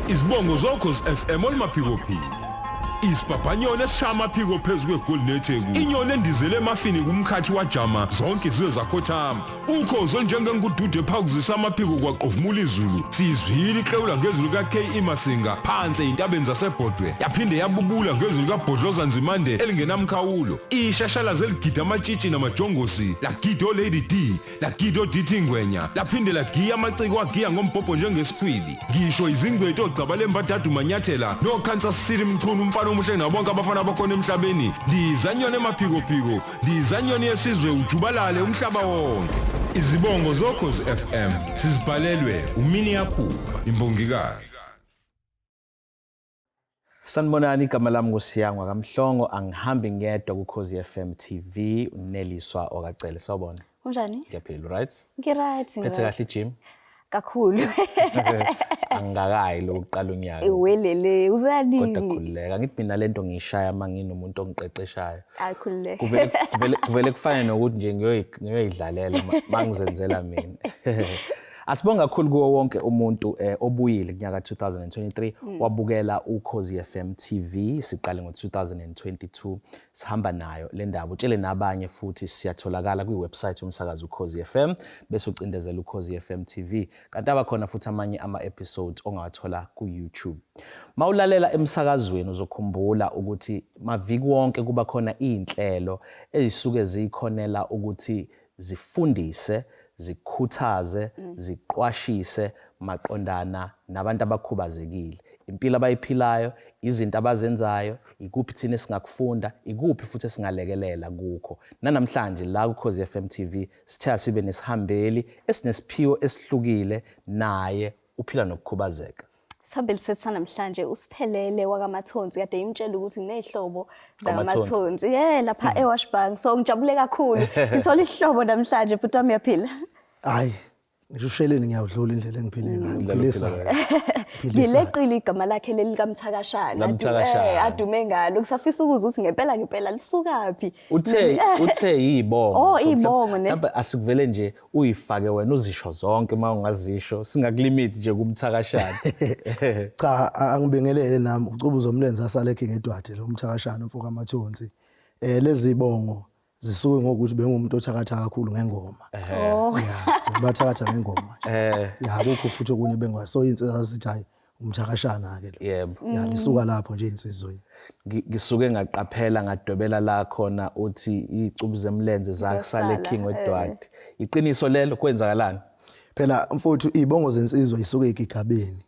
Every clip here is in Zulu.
Izibongo zokhozi FM olumaphikophiko. Isibhabhanyoni esishaya amaphiko phezu kwegoli netheku. Inyoni endizele emafini kumkhathi wajama zonke izizwe zakhothama. Ukhozi olunjengengudude ephakuzisa amaphiko kwaqovumula izulu. Siyizwile iklewula ngezwi lika-KE Masinga phansi ey'ntabeni zasebhodwe. Yaphinde yabubula ngezwi likaBhodloza Nzimande elingenamkhawulo. Ishashalazi eligida amatshitshi namajongosi lagida oLady D lagida oDT Ngwenya laphinde lagiya amaciko agiya ngombhobho njengesikhwili. Ngisho izingcweti ogcaba lembadadu manyathela noKansas City Mchunu umfana omuhle nabonke abafana abakhona emhlabeni. Ndiza nyoni emaphikophiko, ndiza nyoni yesizwe ujubalale umhlaba wonke. Izibongo zokhozi FM sizibhalelwe uMini Yakhuba imbongikazi. Sanibonani, igama lami nguSiyangwa kaMhlongo, angihambi ngedwa kuKhozi FM TV, uNeliswa okaCele. Sawubona. Unjani? Ngiyaphila, right? Ngiright. Phethe kahle ijim? Kakhulu. Angikakayi lokuqala unyaka. Ewelele, uzanini? Kodwa khululeka, ngithi mina lento ngiyishaya uma nginomuntu ongiqeqeshayo. Hayi khululeka. Kuvele kuvele kuvele kufane nokuthi nje ngiyoyidlalela mangizenzela mina. Asibonge kakhulu kuwo wonke umuntu obuyile kunyaka 2023 wabukela Ukhozi FM TV. Siqale ngo-2022 sihamba nayo le ndaba. Utshele nabanye futhi siyatholakala kwi-website yomsakazo Ukhozi FM bese ucindezela Ukhozi FM TV. Kanti abakhona futhi amanye ama-episodes ongawathola ku-YouTube. Mawulalela emsakazweni uzokhumbula ukuthi maviki wonke kuba khona iy'nhlelo ezisuke zikhonela ukuthi zifundise, zikhuthaze, ziqwashise maqondana nabantu abakhubazekile. Impilo abayiphilayo, izinto abazenzayo, ikuphi thina esingakufunda, ikuphi futhi esingalekelela kukho. Nanamhlanje la kuKhozi FM TV sithe asibe nesihambeli esinesiphiwo esihlukile naye uphila nokukhubazeka. Isihambeli sethu sanamhlanje usiphelele wakaMathonsi kade imtshela ukuthi nginey'hlobo zakaMathonsi yeah lapha eWashbank, so ngijabule kakhulu ngithola isihlobo namhlanje. Bhuti wami, uyaphila? Hayi, ngisho usheleni ngiyawudlula indlela engiphile ngayo. Ngiphilisa. Ngileqile igama lakhe leli kaMthakashana LaMthakashana. Adume ngalo. Ngisafisa ukuzwa ukuthi ngempela ngempela lisukaphi. Uthe yibongo. Oh, iy'bongo, ne? Mhlawumbe asikuvele nje uyifake wena uzisho zonke uma ungazisho, singakulimit nje kumthakashana. Cha, angibingelele nami ucubu zomlenze asale King Edward lo umthakashana umfoka Mathonsi. Lezi bongo zisuke ngokuthi bengumuntu othakatha kakhulu ngengoma. Oh. Ya, bathakatha ngengoma nje. Ya, akukho futhi okunye bengwa. So insizwa zithi hayi umthakashana ke lo. Ya, lisuka lapho nje insizwa. Ngisuke ngaqaphela ngadwebela la khona uthi izicubu zemlenze zakusale Zasala, King Edward. Iqiniso lelo, kwenzakalani? Phela mfowethu izibongo zensizwa isuke igigabeni.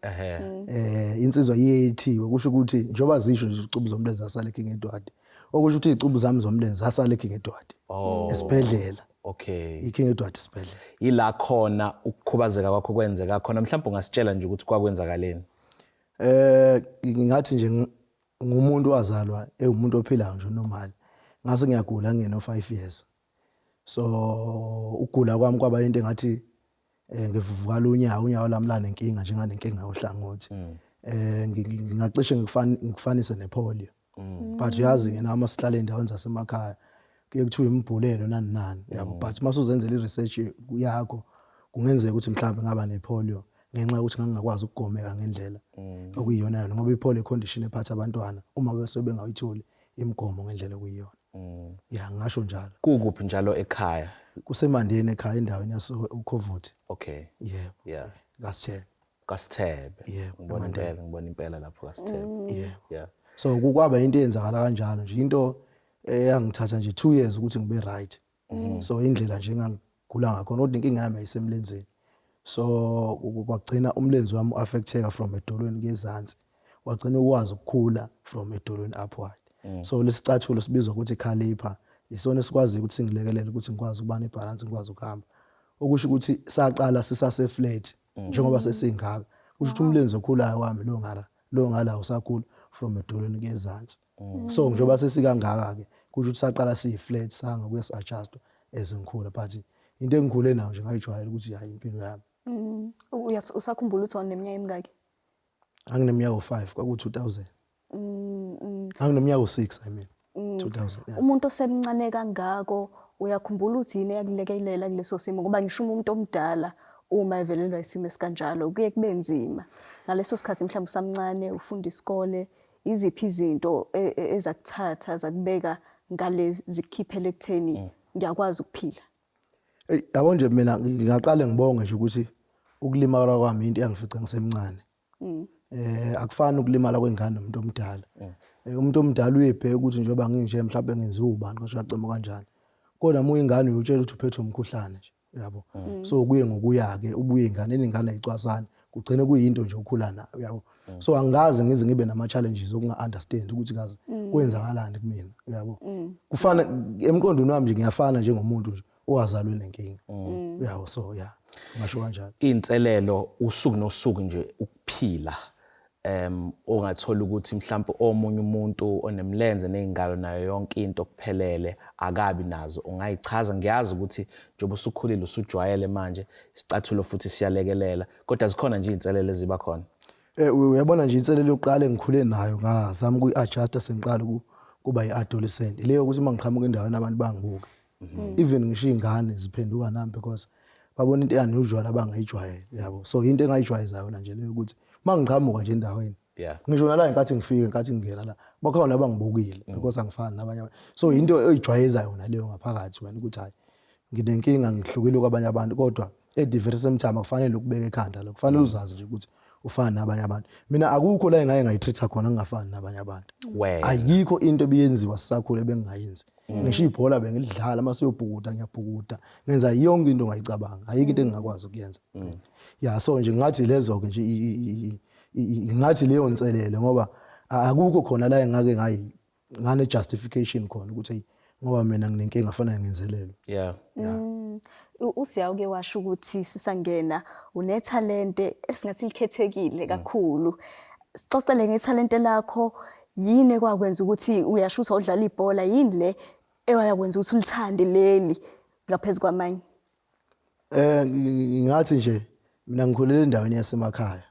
Insizwa iyethiwe kusho ukuthi njoba zisho nje izicubu zomlenze zasale King Edward. Okusho ukuthi izicubu zami zomlenze zasale King Edward. Esibhedlela. IKing Edward isibhedlela. Ila khona ukukhubazeka kwakho kwenzeka khona, mhlawumbe ungasitshela nje ukuthi kwakwenzakaleni. Ngingathi nje ngumuntu wazalwa ewumuntu ophilayo nje normal. Ngase ngiyagula ngino 5 years. So ukugula kwami kwaba into engathi ngivuvukala unyawo, unyawo lami lanenkinga njenganenkinga yohlangothi. Ngingacishe ngikufanise nepolio. But uyazi ke nama sihlala endaweni zasemakhaya kuye kuthiwa imibhulelo nani nani yabo, but mase uzenzela i-research yakho kungenzeka ukuthi mhlawumbe ngaba nepolio ngenxa yokuthi ngangingakwazi ukugomeka ngendlela okuyiyona yona, ngoba ipolio condition ephatha abantwana uma bese bengayitholi imigomo ngendlela okuyiyona. Ya, ngingasho njalo. Kukuphi njalo ekhaya? Kusemandeni ekhaya, endaweni yase Ukhovuthi. Yebo. KaSithebe. KaSithebe. Yebo, Ngibona eMandeni. impela, ngibona impela lapho kaSithebe. Yebo. So kwaba into eyenzakala kanjalo nje, into eyangithatha nje 2 years ukuthi ngibe right. So indlela nje engangigula ngakhona, kodwa inkinga yami yayisemlenzeni. So kwagcina umlenze wami u-affecteka from edolweni kezansi, wagcina ukwazi ukukhula from edolweni upward. So lesicathulo sibizwa ukuthi caliper, isona esikwaziyo ukuthi singilekelele ukuthi ngikwazi ukuba nebalance, ngikwazi ukuhamba. Okusho ukuthi saqala sisase flat njengoba sesingaka, kusho ukuthi umlenze okhulayo wami lo ngala lo ngala usakhula from edolweni kezansi. So njengoba sesikangaka ke kusho ukuthi saqala siyi flat, sanga kuye adjust as ngikhula, but into engikhule nayo nje ngayijwayela ukuthi hayi impilo yami. Usakhumbula ukuthi wawuneminyaka emingaki? Angineminyaka u5, kwaku 2000. Angineminyaka u6, I mean 2000, yeah. Umuntu osemncane kangako uyakhumbula ukuthi yini eyakulekelela kuleso simo, ngoba ngisho umuntu omdala uma evelelwa isimo esikanjalo kuye kube nzima. Ngaleso sikhathi mhlawumbe usamncane ufunda isikole, iziphi izinto ezakuthatha zakubeka ngale zikukhiphele ekutheni ngiyakwazi ukuphila? Eyi yabo nje mina ngingaqale ngibonge nje ukuthi ukulimala kwami into eyangifica ngisemncane. Akufani ukulimala kwengane nomuntu omdala. Umuntu omdala uyebheka ukuthi njengoba nginje mhlawumbe ngenziwa ubani kasho acima kanjani. Kodwa uma uyingane uyutshela ukuthi uphethwe umkhuhlane nje, uyabo. So kuye ngokuya ke ubuye ingane ingane ayicwasani kugcine kuyinto nje okhula nayo, uyabo. So angikaze ngize ngibe nama challenges okunga understand ukuthi kaze kwenzakalani kumina, uyabo. Kufana emqondweni wami nje ngiyafana njengomuntu nje owazalwe nenkinga. Uyabo, so yeah, ngisho kanjalo. Inselelo usuku nosuku nje ukuphila ongathola ukuthi mhlawumbe omunye umuntu onemlenze nezingalo nayo yonke into kuphelele akabi nazo, ungayichaza? Ngiyazi ukuthi njengoba usukhulile usujwayele manje isicathulo futhi siyalekelela, kodwa zikhona nje izinselelo eziba khona. Uyabona nje inselelo yokuqala engikhule nayo ngazama ukuyi-adjusta sengiqala kuba i-adolescent, leyo ukuthi uma ngiqhamuka endaweni abantu bangibuka. Even ngisho iy'ngane ziphenduka nami because babona into unusual abangayijwayele, yabo. So into engayijwayeza yona nje leyo ukuthi uma ngiqhamuka nje endaweni, ngisho nala ngenkathi ngifika, ngenkathi ngingena la, bakhona abangibukile because angifani nabanye abantu. So into oyijwayeza yona leyo ngaphakathi wena ukuthi hayi nginenkinga, ngihlukile kwabanye abantu, kodwa at the very same time akufanele ukubeka ekhanda lokho, kufanele uzazi nje ukuthi ufana nabanye abantu. Mina akukho la engaye ngayitreat khona ngingafani nabanye abantu. Ayikho into ebiyenziwa sisakhula ebengingayenzi. Ngisho ibhola bengilidlala, mase uyobhukuda ngiyabhukuda, ngenza yonke into ongayicabanga, ayikho into engingakwazi ukuyenza. Yeah, so nje ngathi lezo ke nje ngathi leyo nselele, ngoba akukho khona la engake ngayi ngane justification khona ukuthi ngoba mina nginenkinga fanele ngenzelelwe. Usiya uke washo ukuthi sisangena unethalente esingathi likhethekile kakhulu. Sixoxele ngethalente lakho, yini ekwakwenza ukuthi uyasho ukuthi awudlala ibhola, yini le ewayakwenza ukuthi ulithande leli ngaphezulu kwamanye? Ngingathi nje mina ngikhulele endaweni yasemakhaya.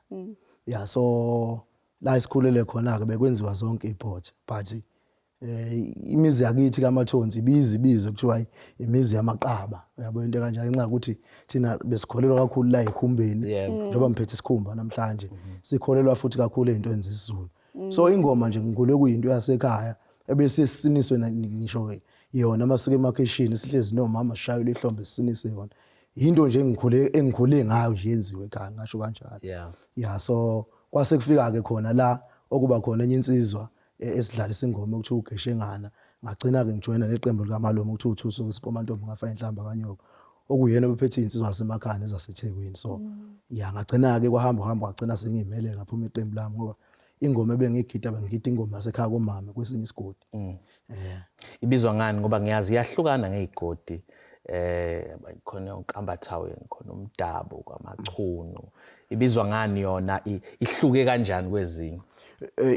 Yeah, so la isikhulele khona ke bekwenziwa zonke iport, but imizi yakithi kaMathonsi ibizi ibizo kuthiwa imizi yamaqaba, uyabo into kanjalo, ngenxa yokuthi thina besikholelwa kakhulu la ekhumbeni, njengoba ngiphethe isikhumba namhlanje, sikholelwa futhi kakhulu ezintweni zesiZulu. So ingoma nje ngikhule kuyinto yasekhaya ebese sisiniswe ngisho yona amasiko emakhishini, sihlezi nomama sishayela ihlombe sisinise yona. Into nje engikhule ngayo nje yenziwe ekhaya, ngasho kanjalo. Yeah, so kwase kufika ke khona la okuba khona enye insizwa esidlalisa ingoma okuthiwa uGeshengana, ngagcina ke ngijoyina neqembu likaMalume okuthiwa uThuso wesiqomantombi ngafa inhlamba kanyoko, okuyena obephethe izinsizwa zasemakhaya nezaseThekwini. So yeah, ngagcina ke kwahamba hamba ngagcina sengiyimele ngaphuma iqembu lami, ngoba ingoma ebengigida bengigida ingoma yasekhaya komama kwesinye isigodi. Ibizwa ngani? Ngoba ngiyazi iyahlukana ngezigodi, khona uNkambathaweni, khona uMdabu, kwaMachunu. Ibizwa ngani yona, ihluke kanjani kwezinye?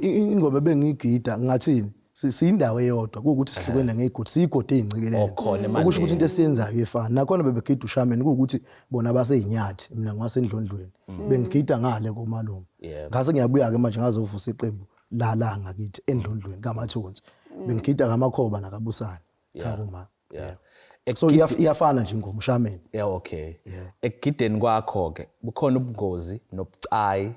Ingoma ebengigida ngathini, siyindawo eyodwa, kuwukuthi sihlukene ngey'godi, siyigodi ey'ncikelene. Okusho ukuthi into esiyenzayo iyefana. Nakhona bebegida ushameni, kuwukuthi bona baseyinyathi, mina ngiwasendlondlweni. Bengigida ngale komalume. Ngase ngiyabuya-ke manje ngazovusa iqembu la la ngakithi endlondlweni kaMathonsi. Bengigida ngamakhoba nakabusane. Khaya. So iyafana nje ingoma ushameni. Yeah, okay. Ekugideni kwakho ke bukhona ubungozi nobucayi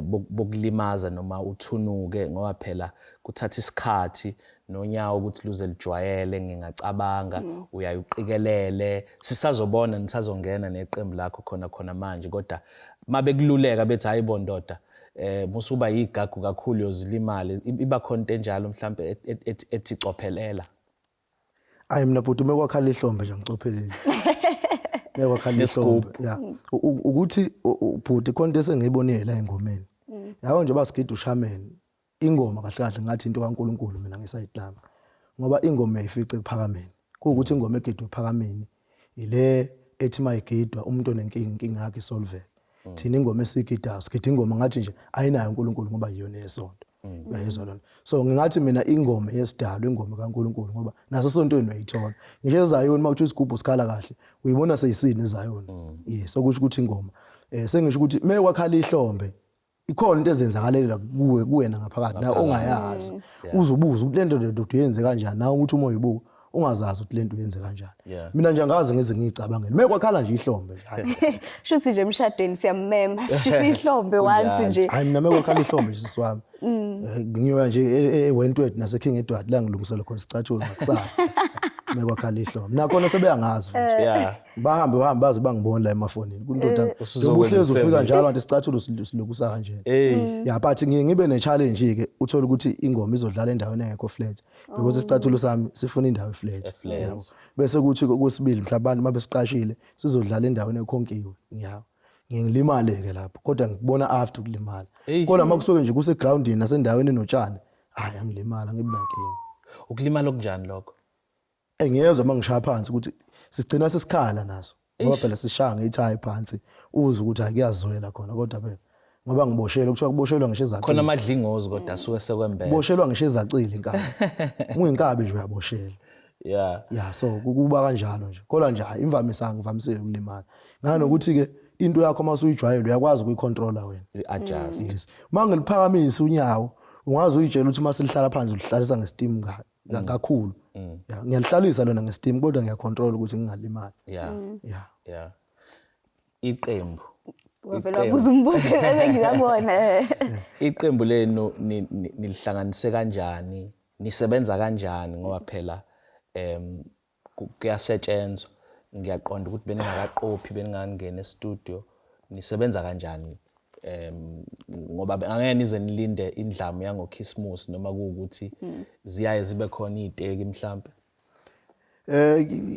bokulimaza noma uthunuke, ngoba phela kuthatha isikhathi nonyawo ukuthi luze lijwayele, ngingacabanga uyaye uqikelele. Sisazobona nisazongena neqembu lakho khona khona manje, kodwa mabekululeka bethi hayi bo ndoda, musuba yigagu kakhulu yozilimale, iba khona into enjalo mhlambe ethi cophelela? Ayi mina bhuti, uma kwakhala ihlombe nje ngicophelele. Mekwakhala ihlombe. Yeah. Ukuthi bhuti khona into esengiyibonile la engomeni. Yabo nje basigida ushameni. Ingoma kahle kahle ngathi into kaNkuluNkulu mina ngesayidi lami. Ngoba ingoma uyayifica ekuphakameni. Kuwukuthi ingoma egidwa ephakameni ile ethi mayigidwa umuntu onenkinga, inkinga yakhe isolveke. Thina ingoma esigidayo sigida ingoma ngathi nje ayinayo uNkulunkulu ngoba yiyona yesonto. Uyayizwa lona. So ngingathi mina ingoma yesidalo, ingoma kaNkuluNkulu, ngoba naso sontweni uyayithola. Ngisho eZayoni uma uthi isigubhu sikhala kahle, uyibona seyisini eZayoni. Yes, okusho ukuthi ingoma sengisho ukuthi mekwakhala ihlombe ikhona into ezenzakalelela kuwe kuwena ngaphakathi nawe ongayazi. Uzobuza ukuthi lento ndoda uyenze kanjani nawe, ukuthi uma uyibuka ungazazi ukuthi lento uyenze kanjani. Yeah. Mina nje angaze ngize ngiyicabangele. Mekwakhala nje ihlombe nje. Hayi. Shuthi nje emshadweni siyamema, sishisa ihlombe once nje. Hayi, mina mekwakhala ihlombe nje, sisi wami. Ngiyoya nje eWentworth nase King Edward la ngilungisela khona isicathulo ngakusasa. Mekwakhala ihlombe. Nakhona sebeyangazi futhi. Bahambe bahambe baze bangibona la emafonini. Kundoda Usuzokwenza uhlezi ufika i-service. njalo kanti isicathulo silokusa kanjena. Hey. Yeah, but ngiye ngibe ne challenge ke, uthola ukuthi ingoma izodlala endaweni engekho flat because isicathulo sami sifuna indawo e-flat. E-flat. Yabo. Bese kuthi okwesibili, mhlawumbe abantu mabesiqashile sizodlala endaweni ekhonkiwe. Ngiyawo. Ngiye ngilimale ke lapho, kodwa ngikubona after ukulimala. Hey. Kodwa makusuke nje kuse groundini nasendaweni enotshani, hayi, angilimala, ngibi nankinga. Ukulimala okunjani lokho? Engiyezwa mangishaya phansi ukuthi sigcina sesikhala naso, ngoba phela sishaya ngeyithayi phansi, uzwe ukuthi hayi, kuyazwela khona, kodwa phela ngoba ngiboshelwe, kuthiwa kuboshelwa ngisho Khona ezacile. amadlingozi kodwa asuke sekwembethe. Kuboshelwa ngisho ezacile inkabi, uyinkabi nje uyaboshelwa. Ya, so kuba kanjalo nje, kodwa nje hayi, imvamisa angivamisile ukulimala, nganokuthi ke into yakho uma usuyijwayele uyakwazi ukuyicontrola wena. Adjust. Yes, uma ngiliphakamisa unyawo, ungaze uyitshela ukuthi uma selihlala phansi ulihlalisa ngesteam kakhulu. Ya, ngiyalihlalisa lona ngesteam, kodwa ngiyacontrol ukuthi ngingalimali. Ya. Yeah. Iqembu. Wavele wabuza umbuzo ebengiyabona. Iqembu lenu nilihlanganise kanjani? Nisebenza kanjani, ngoba phela kuyasetshenzwa. Ngiyaqonda ukuthi beningakaqophi, beningangena e-studio. Nisebenza kanjani? Ngoba angeke nize nilinde indlamu yangoChristmas, noma kuwukuthi ziyaye zibe khona iziteki mhlambe.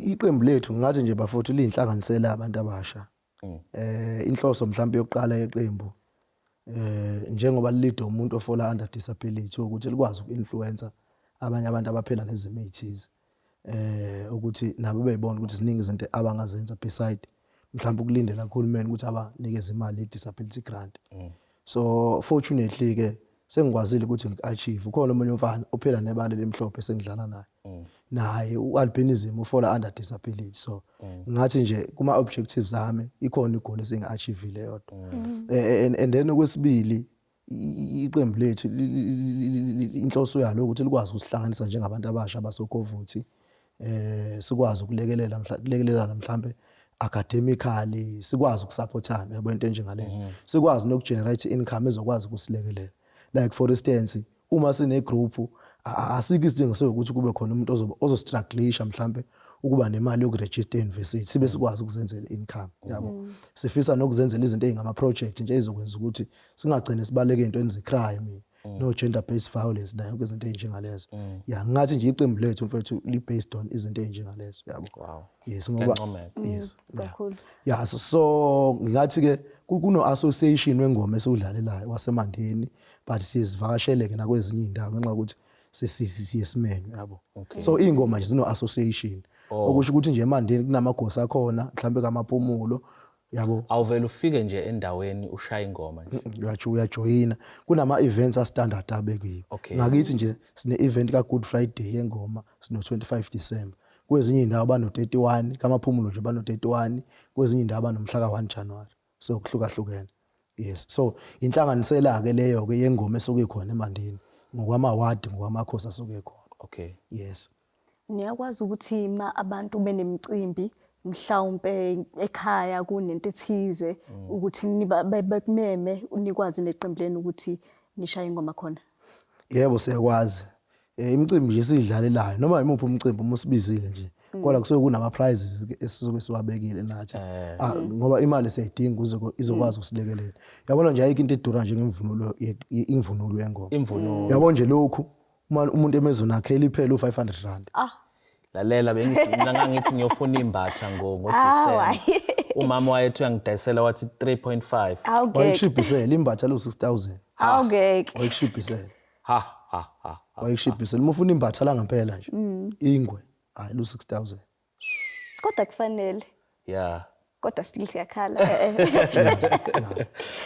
Iqembu lethu ngathi nje bafowethu liyinhlanganisela abantu abasha. Inhloso mhlawumbe yokuqala yeqembu, njengoba lilide umuntu ofola under disability, ukuthi likwazi uku-influencer abanye abantu abaphila nezimo ezithize, ukuthi nabo beyibona ukuthi ziningi izinto abangazenza beside mhlawumbe ukulindela kuhulumeni ukuthi abanikeze imali ye-disability grant. So fortunately ke sengikwazile ukuthi ngi-achieve, ukhona omunye umfana ophila nebala elimhlophe sengidlala naye, naye u-albinism, ufola under disability. So ngathi nje kuma objectives ami ikhona igoal esengi-achievile yodwa. And then okwesibili, iqembu lethu inhloso yalo ukuthi likwazi ukusihlanganisa njengabantu abasha abasoKovuthi, sikwazi ukulekelela kulekelelana mhlambe academically, sikwazi ukusupportana, yabo, into enjengaleyo, sikwazi nokugenerate income ezokwazi ukusilekelela. Like for instance, uma sine group, asikho isidingo sokuthi kube khona umuntu ozostrugglisha mhlambe ukuba nemali yokuregister e-university, sibe sikwazi ukuzenzela income, yabo. Sifisa nokuzenzela izinto ezingama project nje ezokwenza ukuthi singagcini sibaleke ezintweni ze-crime no gender based violence nayo yonke izinto ezinjengalezo. Ya, ngathi nje iqembu lethu mfethu li based on izinto ezinjengalezo, yabo. Yes, ngoba Kuyancomeka. Yes, yeah. Kakhulu. Yeah, so ngingathi ke kuno association wengoma esiwudlalelayo waseMandeni, but siyezivakashele ke nakwezinye indawo ngenxa yokuthi siyesimenywe, yabo. So ingoma nje zino association, okusho ukuthi nje eMandeni kunamagosi akhona mhlambe kamaphumulo, yabo. Awuvele ufike nje endaweni ushaya ingoma nje. Uyajoyina, kunama events a standard abekiwe. Ngakithi nje sine event ka Good Friday yengoma, sino 25 December. Kwezinye indawo bano 31 kamaphumulo nje, bano 31, kwezinye indawo banomhla ka 1 January, so kuhlukahlukene. Yes, so inhlanganisela ke leyo ke yengoma esuke ikhona eMandeni ngokwamawadi, ngokwamakhosi asuke ekhona. Yes. Niyakwazi ukuthi ma abantu benemicimbi mhlawumbe ekhaya kunento ethize ukuthi bekumeme, nikwazi neqembu lenu ukuthi nishaye ingoma khona? Yebo, siyakwazi. Imicimbi nje esiyidlalelayo, noma imuphi umcimbi uma usibizile nje, kodwa kusuke kunama prizes ke esisuke siwabekile nathi. Ah, ngoba imali siyayidinga ukuze izokwazi ukusilekelela. Yabona nje, ayikho into edura njengemvunulo imvunulo yengoma. Imvunulo. Yabo nje lokhu, uma umuntu emezweni akhe eliphela u500 rand. Lalela, bengithi mina ngangithi ngiyofuna imbatha ngo Awu, ngoDecember. hhayi. Umama wayethu uyangidayisela wathi 3.5. Awungeke. Wayekushibhisela imbatha lo 6000. Awungeke. Wayekushibhisela. Ha ha ha. Wayekushibhisela uma ufuna imbatha la ngempela nje. Ingwe hayi lo 6000. Kodwa kufanele. Kodwa still siyakhala.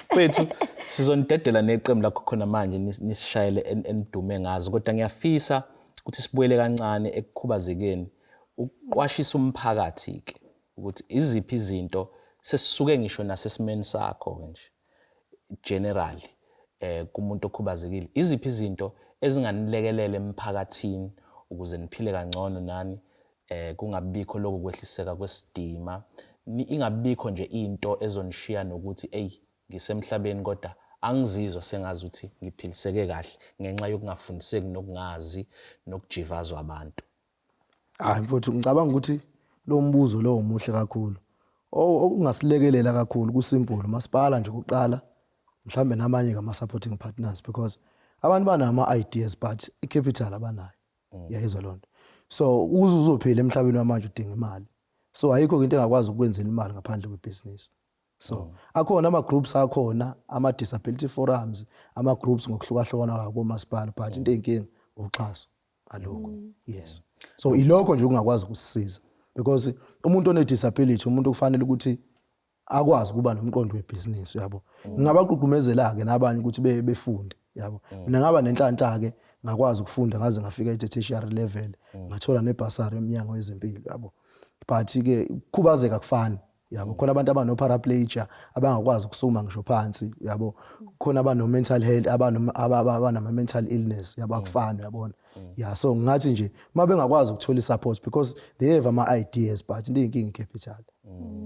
Kwethu sizonidedela neqembu lakho khona manje, nisishayele enidume ngazo, kodwa ngiyafisa ukuthi sibuyele kancane ekukhubazekeni, ukuqwashisa umphakathi ke ukuthi iziphi izinto sesisuke ngisho nasesimeni sakho ke nje generally, kumuntu okhubazekile, iziphi izinto ezinganilekelela emphakathini ukuze niphile kangcono nani. Kungabikho lokho kwehliseka kwesidima, ingabikho nje into ezonishiya nokuthi eyi ngisemhlabeni kodwa angizizwa sengazuthi ngiphiliseke kahle ngenxa yokungafundiseki nokungazi nokujivazwa abantu. Hayi mfowethu, ngicabanga ukuthi lo mbuzo lo umuhle kakhulu. Okungasilekelela kakhulu kusimple, masipala nje kuqala, mhlambe namanye ama supporting partners, because abantu banama ideas but i-capital abanayo. Yayizwa lonto. So ukuze uzophila emhlabeni wamanje udinga imali. So ayikho into engakwazi ukwenzela imali ngaphandle kwebhizinisi. So akhona ama groups, akhona ama disability forums, ama groups ngokuhlukahlukana kwawo komasipala, but into eyinkinga uxhaso alukho. Yes, so ilokho nje ukungakwazi ukusisiza, because umuntu one disability umuntu kufanele ukuthi akwazi ukuba nomqondo webhizinisi, uyabo. Ngingabagqugqumezela ke nabanye ukuthi befunde, yabo. Mina ngaba nenhlanhla ke, ngakwazi ukufunda ngaze ngafika e-tertiary level, ngathola nebhasari yomnyango wezempilo, yabo. But ke ukukhubazeka akufani, yabo. Khona abantu abano paraplegia abangakwazi ukusukuma ngisho phansi, yabo. Khona abano mental health, abanama mental illness, yabo. Akufani, uyabona. Yeah, so ngingathi nje uma bengakwazi ukuthola i-support, because they have ama ideas, but into eyinkinga i-capital.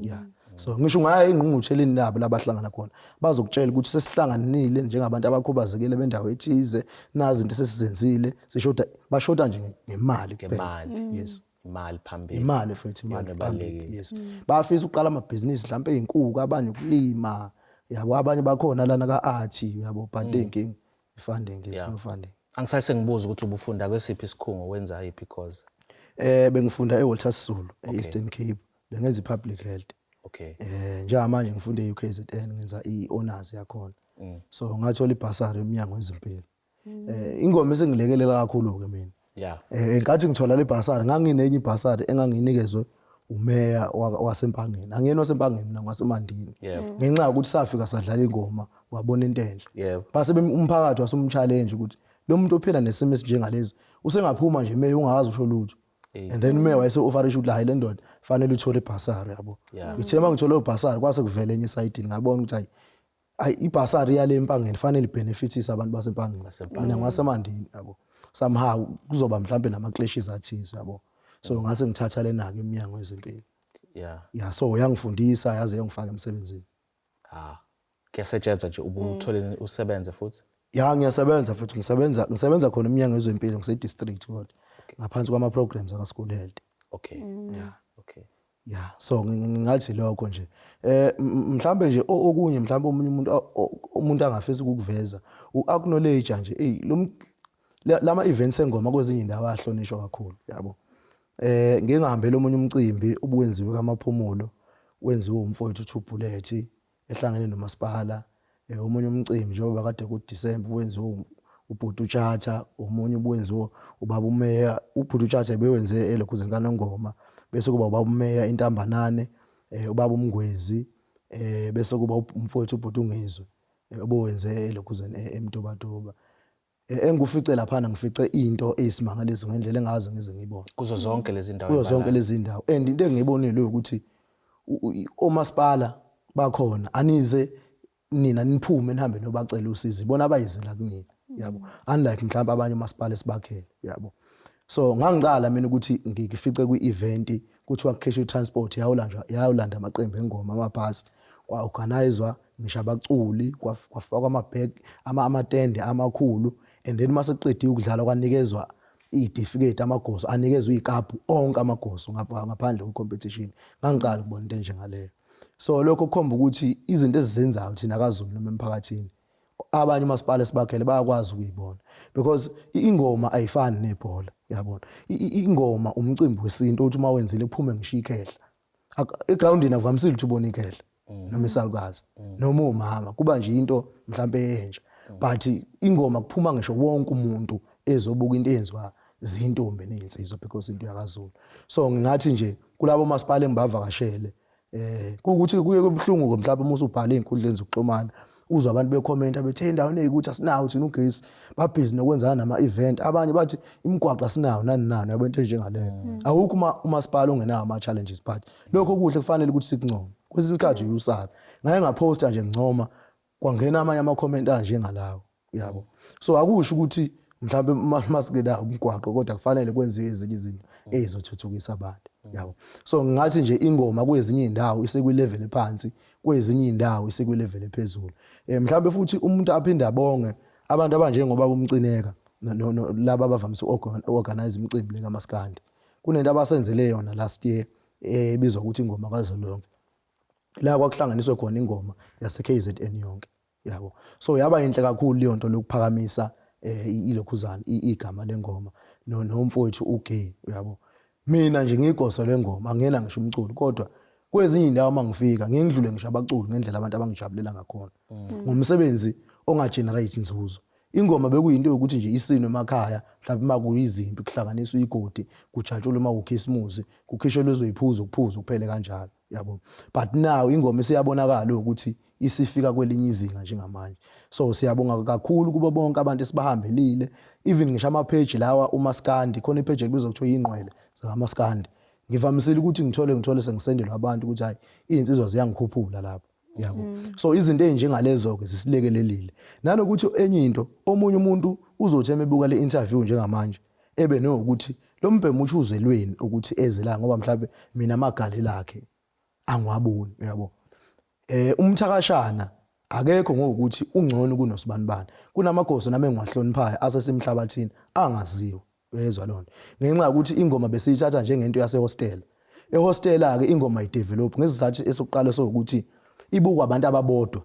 Yeah, so ngisho ungaya engqungqutheleni labo labahlangana khona, bazokutshela ukuthi sesihlanganile njengabantu abakhubazekile bendawo ethize, nazi izinto esesizenzile, sishoda, bashoda nje ngemali kuphela. Ngemali. Yes. Imali phambili. Imali futhi, imali Iyona phambili. ebalulekile. Yes, bayafisa ukuqala amabhizinisi, mhlawumbe ey'nkukhu, abanye ukulima, yabo, abanye bakhona lana ka-art, yabo, but ey'nkinga i-funding, there's no funding. Angisase ngibuza ukuthi ubufunda kwesiphi isikhungo, wenza yiphi course? Bengifunda eWalter Sisulu e-Eastern Cape, bengenza i-public health. Njengamanje ngifunde e-UKZN, ngenza i-honors yakhona. So ngathola ibhasari yomnyango wezempilo. Ingoma esengilekelela kakhulu ke mina. Nkathi ngithola le bhasari, nganginenye ibhasari enganginikezwe umeya waseMpangeni. Angiyena waseMpangeni mina, ngwaseMandini. Ngenxa yokuthi safika sadlala ingoma, wabona into enhle. Base umphakathi wasumchallenge ukuthi lo muntu ophila nesimo esinjengalezi usengaphuma nje meya ungazi usho lutho. And then umeya wayese offerisha ukuthi hayi, le ndoda fanele uthole ibhasari, yabo. Ngithe uma ngithole ibhasari kwase kuvele enye esayidini, ngabona ukuthi hayi ayi, ibhasari yale Empangeni fanele ibenefitise abantu baseMpangeni. Mina ngwaseMandini, yabo. Somehow kuzoba mhlambe nama clashes athize, yabo. So ngase ngithatha lena ke eminyango wezempilo. Yeah, so yangifundisa yaze yangifaka emsebenzini. Ah. Kuyasetshenzwa nje, ubuthole usebenze futhi? Ya, ngiyasebenza futhi, ngisebenza khona eminyango wezempilo, ngise district kodwa ngaphansi kwama programs aka school health. Yeah. Yeah, so ngingathi lokho nje. Mhlambe nje okunye mhlambe omunye umuntu umuntu angafisa ukukuveza, u-acknowledge nje ey lo lama events engoma kwezinye indawo ahlonishwa kakhulu, yabo. Ngike ngahambela omunye umcimbi obuwenziwe kaMaphumulo, wenziwe umfowethu Two Bullet ehlangene nomasipala. Omunye umcimbi njengoba kade ku December wenziwe ubhuti uTshatha, omunye ubuwenziwe ubaba uMeya. Ubhuti uTshatha bewenze elokhuzeni kaNongoma, bese kuba ubaba uMeya intambanane, ubaba uMngwezi, bese kuba umfowethu ubhuti uNgizwe obuwenze elokhuzeni eMtubatuba. Engikufice laphana, ngifice into eyisimangaliso ngendlela engaze ngize ngiyibone. Kuzo zonke lezi ndawo. Kuzo zonke lezi ndawo. And into engiyibonile ukuthi omasipala bakhona anize nina niphume nihambe nobacela usizo, ibona abayizela kunina, yabo, unlike mhlawumbe abanye omasipala esibakhele, yabo. So ngangiqala mina ukuthi ngifice kwi-event kuthiwa kukhishwa i-transport yawulanjwa yawulanda amaqembu engoma, amabhasi, kwa-organizwa ngisho abaculi, kwafakwa ama-bag, amatende amakhulu, and then mase kuqediwe ukudlala kwanikezwa iy'tifiketi, amagoso anikezwa iy'kabhu, onke amagoso ngaphandle kwe-competition. Ngangiqala ukubona into enjengaleyo. So lokho kukhomba ukuthi izinto esizenzayo thina kaZulu noma emphakathini, abanye umasipala esibakhele bayakwazi ukuyibona, because ingoma ayifani nebhola, uyabona. Ingoma umcimbi wesintu uthi uma wenzile kuphume ngisho ikhehla egroundini. Akuvamisile ukuthi ubone ikhehla noma isalukazi noma umama, kuba nje into mhlambe yentsha, but ingoma kuphuma ngisho wonke umuntu ezobuka into eyenziwa zintombi nezinsizwa, because into yakaZulu. So ngingathi nje kulabo masipala engibavakashele, kuwukuthi kuye kubuhlungu ke mhlawumbe uma usubhala ey'nkundleni zokuxhumana, uzwe abantu bekhomenta bethi endaweni eyikuthi asinawo thina ugesi, babhizi nokwenzana nama-event, abanye bathi imigwaqo asinawo, nani nani, yabo, into enjengaleyo. Awukho umasipala ongenawo ama-challenges, but lokho okuhle kufanele ukuthi sikuncome. Kwesinye isikhathi uye usabe, ngake ngaphosta nje ngincoma, kwangena amanye ama-comment anjengalawo, yabo. So akusho ukuthi mhlawumbe masingenawo umgwaqo kodwa kufanele kwenziwe ezinye izinto. Ezothuthukisa abantu, yabo. So ngingathi nje ingoma kwezinye indawo isekwi-level ephansi, kwezinye indawo isekwi-level ephezulu. Mhlawumbe futhi umuntu aphinde abonge abantu abanjengoba uMcineka laba abavamise uku-organize imicimbi le kaMaskandi. Kunento abasenzele yona last year ebizwa ukuthi Ingoma Kazwelonke, la kwakuhlanganiswe khona ingoma yase-KZN yonke, yabo. So yaba yinhle kakhulu leyo nto lokuphakamisa ilokhuzana igama lengoma nomfowethu uGay, uyabo. Mina nje ngiyigoso lengoma, angiyena ngisho umculo, kodwa kwezinye indawo uma ngifika ngike ngidlule ngisho abaculi ngendlela abantu abangijabulela ngakhona ngomsebenzi onga-generate inzuzo. Ingoma bekuyinto yokuthi nje isinwe emakhaya, mhlawumbe uma kuyizimpi kuhlanganiswa igodi, kujatshulwe uma kukhisimusi, kukhishwe lezo yiphuzo kuphuzwe kuphele kanjalo, yabo. But now ingoma isiyabonakala ukuthi isifika kwelinye izinga njengamanje. So siyabonga kakhulu kubo bonke abantu esibahambelile, even ngisho ama-page lawa umaskandi, khona i-page elibizwa kuthiwa Iy'ngqwele Zikamaskandi. Ngivamisile ukuthi ngithole sengisendelwa abantu ukuthi hayi, iy'nsizwa ziyangikhuphula lapho, yabo. So izinto ey'njengalezo-ke zisilekelelile. Nanokuthi enye into, omunye umuntu uzothi emebuka le interview njengamanje ebe nokuthi lo mbhemu uchuzelweni ukuthi eze la, ngoba mhlawumbe mina amagalelo akhe angiwaboni, uyabo. Umthakashana akekho ngokuthi ungcono kunosibanibani. Kunamagoso nami engiwahloniphayo asesemhlabathini angaziwa, uyezwa lonto, ngenxa yokuthi ingoma besiyithatha njengento yasehostela. Ehostela-ke ingoma ayi-develop ngesizathu esokuqala sokuthi ibukwa abantu ababodwa.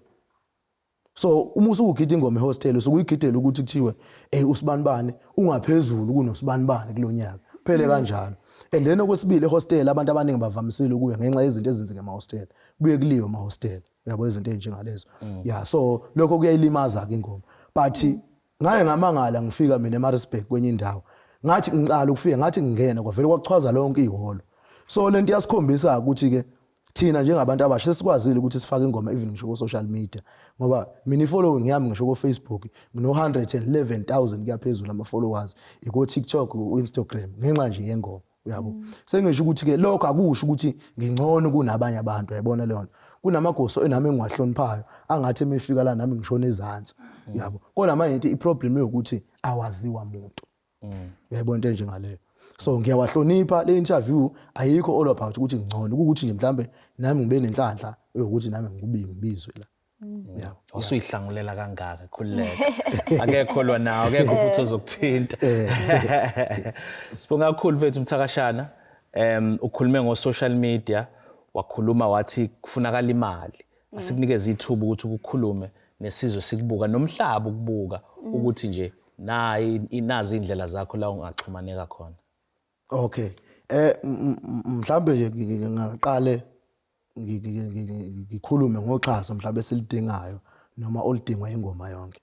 So uma usukugida ingoma ehostela usukuyigidela ukuthi kuthiwe ey usibanibani ungaphezulu kunosibanibani kulonyaka, phele kanjalo. And then okwesibili, ehostela abantu abaningi bavamisile ukuya ngenxa yezinto ezenzeka emahostela, kuye kuliwe emahostela, uyabo, izinto ey'njengalezo. Yeah, so lokho kuyayilimaza-ke ingoma. But ngaye ngamangala ngifika mina eMaritzburg kwenye indawo, ngathi ngiqala ukufika, ngathi ngingena kwavele kwachwaza lonke ihholo. So lento iyasikhombisa ukuthi-ke thina njengabantu abasha sesikwazile ukuthi sifake ingoma even ngisho ku-social media, ngoba mina i-following yami ngisho ku-Facebook ngino-111,000 kuyaphezulu ama-followers, iko-TikTok, u-Instagram, ngenxa nje yengoma, uyabo. Sengisho ukuthi-ke lokho akusho ukuthi ngingcono kunabanye abantu, uyayibona leyo nto. Kunamagoso enami engiwahloniphayo angathi emefika la nami ngishona ezansi, uyabo. Kodwa manje into i-problem yokuthi awaziwa muntu, uyayibona into enjengaleyo. So ngiyawahlonipha. Le interview ayikho all about ukuthi ngcono, ukuthi nje mhlambe nami ngibe nenhlanhla yokuthi nami ngibizwe la, yabo. Usuyihlangulela kangaka, khululeka, akekho lwa nawo, akekho futhi ozokuthinta. Sibonga kakhulu mfethu Mthakashana. Ukhulume ngo-social media, wakhuluma wathi kufunakala imali. Asikunikeze ithuba ukuthi ukukhulume nesizwe sikubuka nomhlaba ukubuka ukuthi nje nayi nazi indlela zakho la ungaxhumaneka khona. Okay, mhlambe nje ngingaqale ngikhulume ngoxhaso mhlawumbe esilidingayo noma oludingwa ingoma yonke.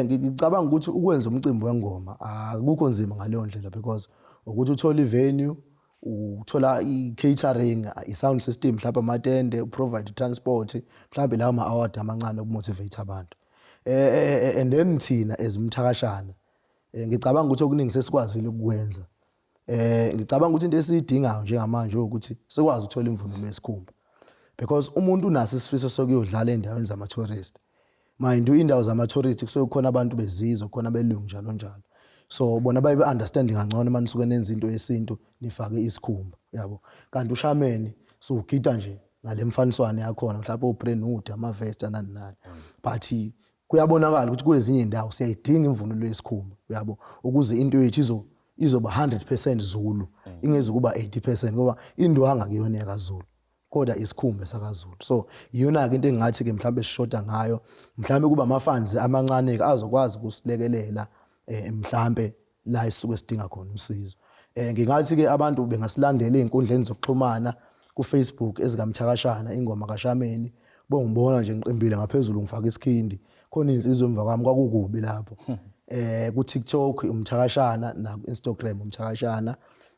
Ngicabanga ukuthi ukwenza umcimbi wengoma akukho nzima ngaleyo ndlela, because ukuthi uthole i-venue, uthola i-catering, i-sound system, mhlawumbe amatende, u-provide transport, mhlawumbe lawo ma-award amancane oku-motivate abantu. And then thina as umthakashana, ngicabanga ukuthi okuningi sesikwazile ukukwenza. Ngicabanga ukuthi into esiyidingayo njengamanje ukuthi sikwazi ukuthola imvunulo yesikhumba, because umuntu unaso isifiso sokuyodlala endaweni zama-tourist. Mind you, indawo zama-tourist kusuke kukhona abantu bezizwe, kukhona abelungu, njalo njalo. So bona baye be-understand kangcono uma nisuke nenza into yesintu nifake isikhumba, yabo. Kanti ushameni siwugida nje ngale mfaniswano yakhona, mhlawumbe o-brentwood, amavesta, nani nani. But kuyabonakala ukuthi kwezinye indawo siyayidinga imvunulo yesikhumba, uyabo, ukuze into yethu izoba 100% Zulu, ingezukuba 80%, ngoba indwanga kuyona yakaZulu kodwa isikhumba sakaZulu. So iyona-ke into engingathi-ke mhlawumbe sishoda ngayo, mhlawumbe kuba ama-funds amancane-ke azokwazi ukusilekelela mhlambe la esisuke sidinga khona usizo. Ngingathi-ke abantu bengasilandela ey'nkundleni zokuxhumana, ku-Facebook ezikaMthakashana Ingoma kaShameni. Bongibona nje ngiqimbile ngaphezulu, ngifake isikhindi, khona iy'nsizwa emva kwami, kwakukubi lapho. Ku-TikTok uMthakashana, naku-Instagram uMthakashana.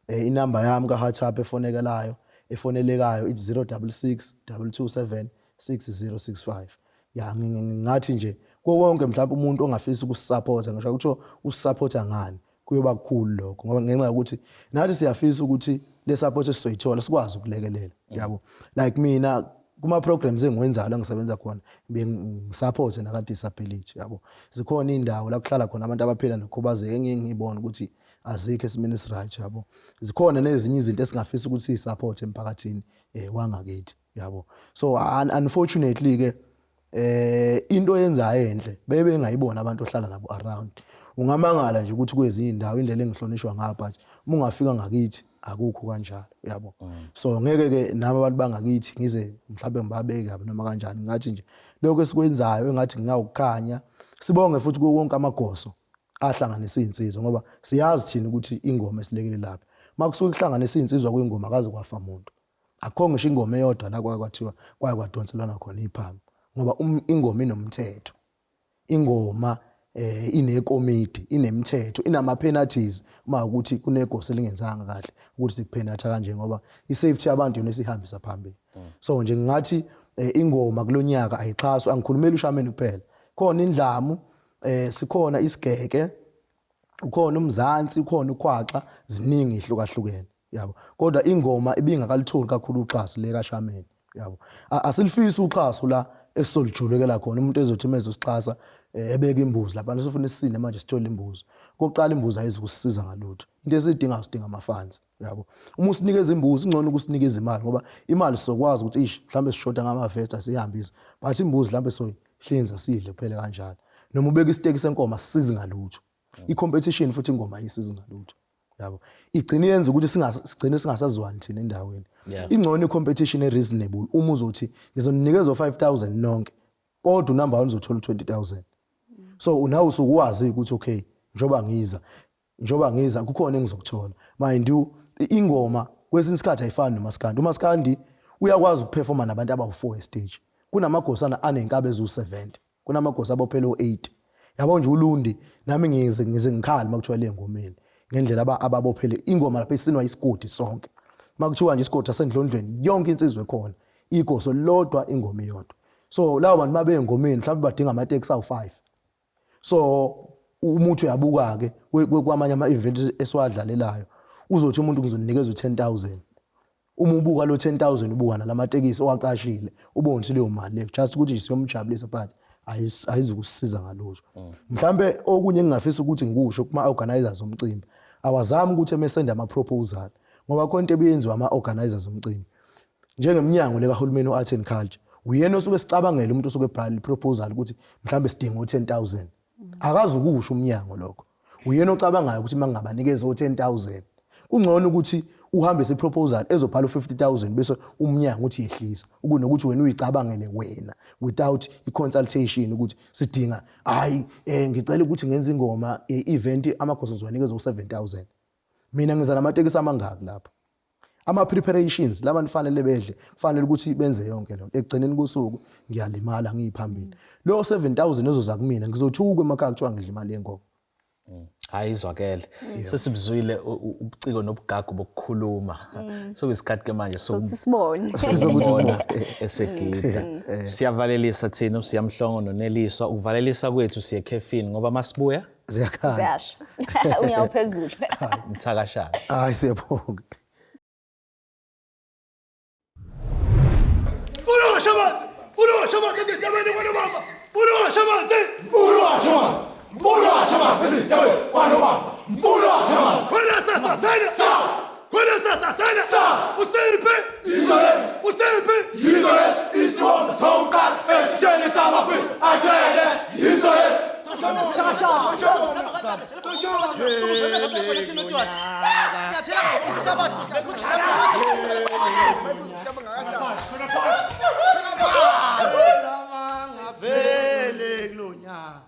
Inamba yami ka-WhatsApp efonekelayo, efonelekayo, ithi 066 227 6065. Ya, ngingathi nje kuwo wonke mhlawumbe umuntu ongafisa ukusupporta, ngisho kuthiwa usupporta ngani, kuyoba kukhulu lokho, ngoba ngenxa yokuthi nathi siyafisa ukuthi le support esizoyithola sikwazi ukulekelela, yabo. Like mina kuma programs engiwenzayo la ngisebenza khona, bengi-support naka disability, yabo. Zikhona indawo la kuhlala khona abantu abaphila nokukhubazeka engiye ngibone ukuthi Azikho esimeni esiright, yabo. Zikhona nezinye izinto esingafisa ukuthi siyisupport emphakathini wangakithi, yabo. So unfortunately ke into oyenzayo enhle bebe bengayibona abantu ohlala nabo around. Ungamangala nje ukuthi kwezinye indawo indlela engihlonishwa ngapha nje, uma ungafika ngakithi akukho kanjalo, yabo. So ngeke ke nami abantu bangakithi ngize mhlawumbe ngibabeke kabi noma kanjani, ngathi nje lokho esikwenzayo engathi ngingawukukhanya. Sibonge futhi kuwo wonke amagoso ahlanganisa izinsizwa, ngoba siyazi thina ukuthi ingoma esilekelelaphi. Makusuke kuhlanganisa izinsizwa kwingoma akaze kwafa muntu. Akukho ngisho ingoma eyodwa la kwake kwathiwa kwake kwadonselwana khona iphamu, ngoba ingoma inomthetho. Ingoma inekomiti, inemithetho, inama penalties uma ukuthi kunegosi elingenzanga kahle ukuthi sikupenalty kanje, ngoba isafety yabantu yona esihambisa phambili. So nje ngingathi ingoma kulonyaka ayixhaswa, angikhulumeli ushameni kuphela. Khona indlamu, sikhona isigeke, ukhona umzansi, ukhona ukhwaxa, ziningi ihlukahlukene, yabo. Kodwa ingoma ibingakalitholi kakhulu uxhaso le kaShameni, yabo. Asilifisi uxhaso la esizolijulukela khona, umuntu ezothi uma ezosixhasa ebeka imbuzi lapha, sifuna isine manje sithole imbuzi. Kokuqala imbuzi ayizukusisiza ngalutho. Into esiyidingayo sidinga ama-funds, yabo. Uma usinikeza imbuzi ingcono ukusinikeza imali, ngoba imali sizokwazi ukuthi ish mhlambe sishoda ngamavesti asihambise, but imbuzi mhlambe soyihlinza sidle kuphele kanjalo. Noma ubeka isiteki senkomo asisizi ngalutho. I-competition futhi ingoma ayisizi ngalutho, yabo. Igcine yenza ukuthi sigcine singasazwani thina endaweni. Ingcono i-competition e-reasonable, uma uzothi ngizoninikeza u-5000 nonke, kodwa unumber 1 uzothola u-20000. So unawe usukuwazi ukuthi okay, njoba ngiza kukhona engizokuthola. Mind you, ingoma kwesinye isikhathi ayifani nomaskandi. Umaskandi uyakwazi ukuperforma nabantu abawu-4 estage. Kunamagosana aney'nkabi eziwu-70, kunamagosa abophele o-80, yabo nje ulundi. Nami ngize ngikhale uma kuthiwa le ngomeni ngendlela ababophele ingoma lapho isinwa isigodi sonke. Uma kuthiwa nje isigodi sasendlondlweni, yonke insizwa ekhona, igoso lodwa, ingoma iyodwa. So labo bantu mabe engomeni mhlawumbe badinga amateksi awu-5. So umuthi uyabuka-ke kwamanye ama-event esiwadlalelayo, uzothi umuntu ngizonikeza u-10 000. Uma ubuka lo 10 000, ubuka nalamatekisi owaqashile, ubone ukuthi leyo mali leyo just ukuthi siyomjabulisa, but ayizukusisiza ngalutho. Mhlambe okunye engingafisa ukuthi ngikusho kuma-organizers omcimbi, awazami ukuthi emesenda ama-proposal, ngoba khona into ebiyenziwa ama-organizers omcimbi njengeminyango lekahulumeni o-art and culture, uyena osuke sicabangela umuntu osuke ebhala i-proposal ukuthi mhlambe sidinga u-10 000. Akazi ukusho umnyango lokho, uyena ocabangayo ukuthi uma ngingabanikeza o-10 000. Kungcono ukuthi uhambise i-proposal ezobhala u-50 000, bese umnyango uthi yehlisa, kunokuthi wena uyicabangele wena without i-consultation ukuthi sidinga, hayi, ngicela ukuthi ngenze ingoma, event, amagoso ngizowanikeza u-7000, mina ngiza namatekisi amangaki lapho, ama-preparations labantu fanele bedle, kufanele ukuthi benze yonke lento. Ekugcineni kosuku ngiyalimala ngiyiphambili, lo 7000 ezoza kumina ngizothuka emakhaya kuthiwa ngidla imali yengoma. Hayi, izwakele. Sesibuzwile ubuciko nobugagu bokukhuluma. Sekuyisikhathi ke manje sokuthi sibone. Sokubona esegida. Siyavalelisa thina uSiyamhlongo noNeliswa. Ukuvalelisa kwethu siye ekhefini, ngoba masibuya ziyakhala. Ziyasha. Unyawo phezulu. Mthakashana. Hayi, siyabonga. Mfuna washabazi, ezintabeni kwanobamba. Mfuna washabazi, Mfuna washabazi, mfuna washabazi, ezintabeni kwanobamba. Mfuna washabazi. Khona sasasana. Sa. Khona sasasana. Sa. Usiphi? Yizo lezi. Usiphi? Yizo lezi, isithombe sokuqala esitsheni samafi athele. Yizo lezi. Vele kulonyaka.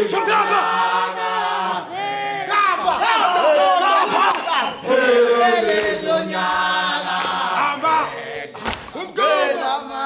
Shongaba. Hamba. Hamba. Umgomo.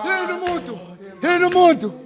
Yini umuntu? Yini umuntu?